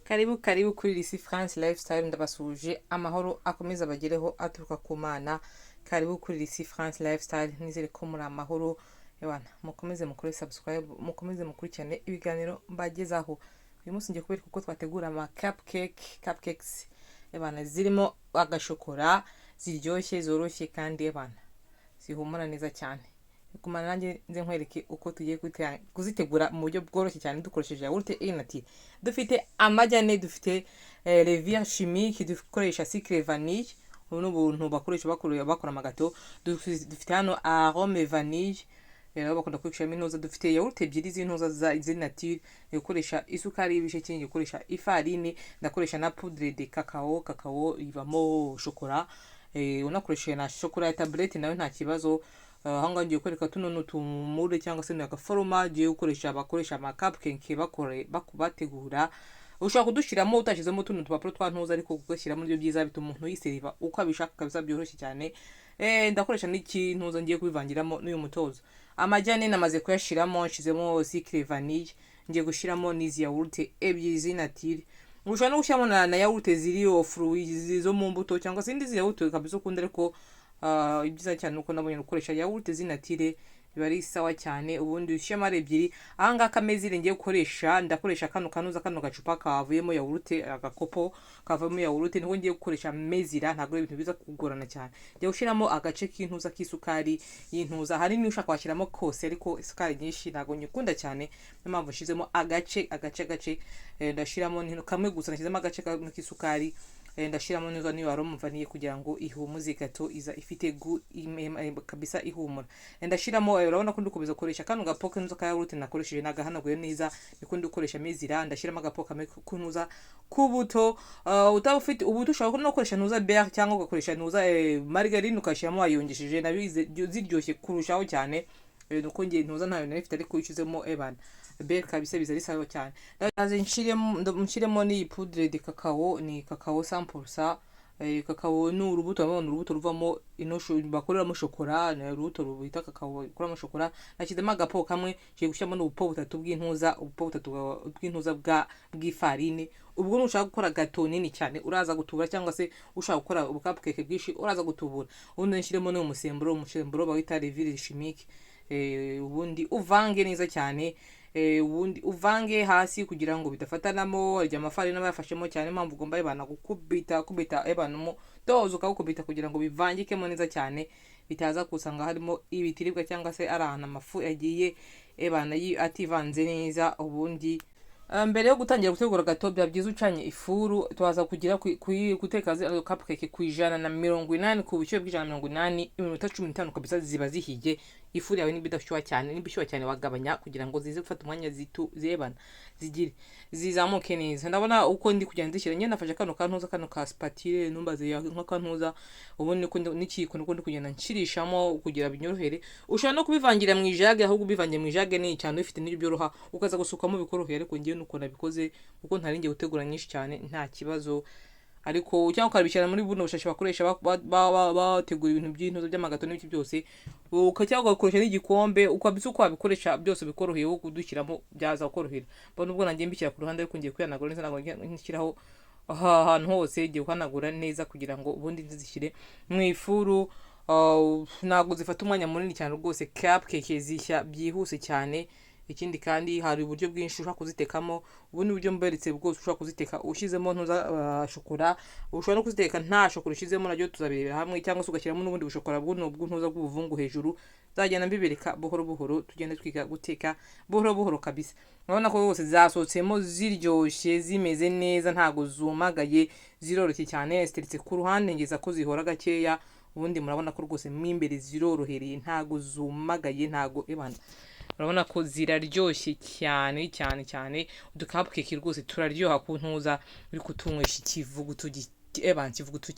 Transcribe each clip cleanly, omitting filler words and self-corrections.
Karibu karibu kuri Lisi France Lifestyle. Ndabasuhuje, amahoro akomeza abagereho aturuka ku Mana. Karibu kuri Lisi France Lifestyle, nizere ko muri amahoro. Ebana, mukomeze mukore subscribe, mukomeze mukurikirane ibiganiro mbagezaho. Uyu munsi ngiye kubereka uko twategura ama cupcake, cupcakes, ebana, zirimo agashokora, ziryoshye, zoroshye kandi, ebana, zihumura neza cyane. Gumana nanjye nze nkwereke uko tugiye kuzitegura mu buryo bworoshye cyane dukoresheje yawurute nature. Dufite amagi 4, dufite levure chimique, dukoresha sucre vanille, ubu ni ubuntu bakoresha bakora amagato. Dufite hano arôme vanille, rero bakunda kubicamo intuza. Dufite yawurute ebyiri z'intuza ziri nature, gukoresha isukari y'ibisheke, ngiye gukoresha ifarini, ndakoresha na poudre de cacao. Cacao ivamo shokora, unakoresheje na shokora ya tablette nayo nta kibazo. Aha ngaha ngiye kwereka tuno ni utumure cyangwa se ni agaforoma ngiye gukoresha, bakoresha ama cupcake bategura. Ushobora kudushyiramo utashyizemo tuno tupapuro twa ntuza, ariko kugashyiramo nibyo byiza, bituma umuntu yiseriva uko abishaka kabisa, byoroshye cyane. Ndakoresha n'ikintuza ngiye kubivangiramo n'uyu mutozo. Amagi 4 namaze kuyashiramo, nshizemo sucre vanille, ngiye gushyiramo n'izi yawurute ebyiri z'inature. Ushobora no gushyiramo na yawurute ziri fruits zo mu mbuto cyangwa se indi yawurute kabisa ukunda, ariko ibyiza cyane uko nabonye gukoresha yawurute z'inature biba ari sawa cyane. Ubundi ushyiramo ari ebyiri. Aha ngaha akamezire ngiye gukoresha, ndakoresha kano kanuza, kano gacupa kavuyemo yawurute, agakopo kavuyemo yawurute niko ngiye gukoresha mezira. Ntabwo ari ibintu biza kugorana cyane. Ngiye gushyiramo agace k'intuza k'isukari y'intuza. Ahanini ushaka washyiramo kose, ariko isukari nyinshi ntabwo nyikunda cyane, niyo mpamvu nshyizemo agace agace agace. Ndashyiramo kamwe gusa, nashyizemo agace kamwe k'isukari. Ndashyiramo neza niyo arôme vanille kugira ngo ihumuze gato, iza ifite goût kabisa ihumura. Ndashyiramo, urabona ko ndi gukomeza gukoresha kano gapo k'intuza ka yawurute nakoresheje, nagahanaguye neza, niko ndi gukoresha mezira. Ndashyiramo agapo kamwe k'intuza k'ubuto. Utaba ufite ubuto ushobora no gukoresha ntuza beurre cyangwa ugakoresha ntuza margarine ukashyiramo wayongesheje, nabyo ziryoshye kurushaho cyane. Nuko ngiye ntuza ntayo nari mfite, ariko iyo ushyizemo, ebana, beurre kabisa biza ari sawa cyane. Ndaze nshiremo n'iyi poudre de cacao, ni cacao 100%. Cacao ni urubuto, urabona urubuto ruvamo ino bakoreramo shokora, ni urubuto bita cacao bakoramo shokora. Nashyizemo agapo kamwe, ngiye gushyiramo n'ubupo butatu bw'intuza, ubupo butatu bw'intuza bw'ifarine. Ubwo nushaka gukora gato nini cyane uraza gutubura, cyangwa se ushaka gukora ubukapukeke bwinshi uraza gutubura. Ubundi nshyiremo n'uyu musemburo, umusemburo bawita levure chimique. Ubundi uvange neza cyane. Ubundi uvange hasi kugira ngo bidafatanamo, arya amafarini aba yafashemo cyane. Impamvu ugomba, ebana, gukubita kubita, ebana, umutozo ukawukubita kugira ngo bivangikemo neza cyane, bitaza kusanga harimo ibitiribwa cyangwa se ari ahantu amafu yagiye, ebana, ativanze neza. Ubundi mbere yo gutangira gutegura gato biba byiza ucanye ifuru. Tubaza kugira guteka cupcake ku 180, ku bushyuhe bw'180, iminota 15 kabisa ziba zihiye. Ifuru yawe niba idashyuha cyane, niba ishyuha cyane wagabanya kugira ngo zize gufata umwanya zitu zebana zigire zizamuke neza. Ndabona uko ndi kugenda nzishyira, njye nafashe kano kantuza, kano ka spatule, numbaze nk'akantuza, ubundi niko n'ikiyiko niko ndi kugenda nshirishamo kugira binyorohere. Ushobora no kubivangira mu ijage, ahubwo ubivangiye mu ijage ni cyane ubifite n'ibyo byoroha, ukaza gusukamo bikoroheye. Ariko ngewe nuko nabikoze kuko ntari ngiye gutegura nyinshi cyane, nta kibazo. Ariko cyangwa ukabishyira muri buno bushashi bakoresha bategura ibintu by'intuzo by'amagato n'ibiki byose, cyangwa ugakoresha n'igikombe, ukabisa uko wabikoresha byose bikoroheye, wo kudushyiramo byaza kukorohera. Mbona ubwo nanjye mbishyira ku ruhande, ariko ngiye kwihanagura neza, ntabwo ngiye nshyiraho aha hantu hose, ngiye guhanagura neza kugira ngo ubundi nzishyire mu ifuru. Ntabwo zifata umwanya munini cyane rwose, cupcake zishya byihuse cyane. Ikindi kandi hari uburyo bwinshi ushobora kuzitekamo. Ubu ni uburyo mberetse bwose ushobora kuziteka ushyizemo ntuza shokora, ushobora no kuziteka nta shokora ushyizemo, nabyo tuzabirebera hamwe, cyangwa se ugashyiramo n'ubundi bushokora buno bw'intuza bw'ubuvungu hejuru. Nzagenda mbibereka buhoro buhoro, tugende twiga guteka buhoro buhoro kabisa. Urabona ko rwose zasohotsemo ziryoshye, zimeze neza, ntago zumagaye, ziroroshye cyane. Ziteretse ku ruhande ngeza ko zihora gakeya. Ubundi murabona ko rwose mo imbere zirorohereye, ntago zumagaye, ntago, ebana, urabona ko ziraryoshye cyane cyane cyane. Udukapukeke rwose turaryoha ku ntuza uri kutunywesha ikivuguto, ebana, ikivuguto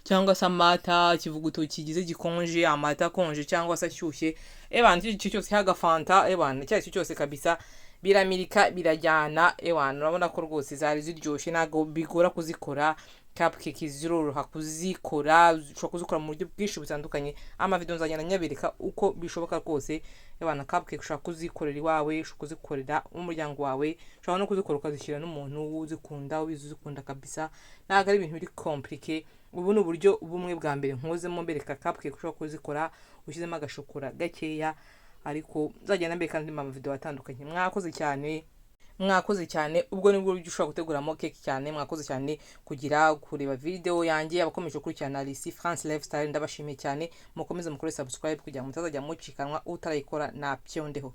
cyangwa se amata, ikivuguto kigize gikonje, amata akonje cyangwa se ashyushye, ebana, icyo cyose, agafanta, ebana, icyo ari cyo cyose kabisa. Biramirika, birajyana. Ewana, urabona ko rwose zari ziryoshye. Ntabwo bigora kuzikora. Cupcake ziroroha kuzikora, ushobora kuzikora mu buryo bwinshi butandukanye. Amavideo nzagenda nyabereka uko bishoboka rwose. Ewana, cupcake ushobora kuzikorera iwawe, ushobora kuzikorera umuryango wawe, ushobora no kuzikora ukazishyira n'umuntu uzikunda, ubizi uzikunda kabisa. Ntabwo ari ibintu biri compliqué. Ubu ni uburyo bumwe bwa mbere nkozemo mbereka cupcake ushobora kuzikora ushyizemo agashokora gakeya, ariko nzagenda mbereka andi mavideo atandukanye. Mwakoze cyane, mwakoze cyane. Ubwo nibwo buryo ushobora guteguramo keke cyane. Mwakoze cyane kugira kureba video yanjye. Abakomeje gukurikirana Lisi France Lifestyle, ndabashimiye cyane. Mukomeze mukore subscribe kugira ngo mutazajya mucikanwa. Utarayikora napyondeho.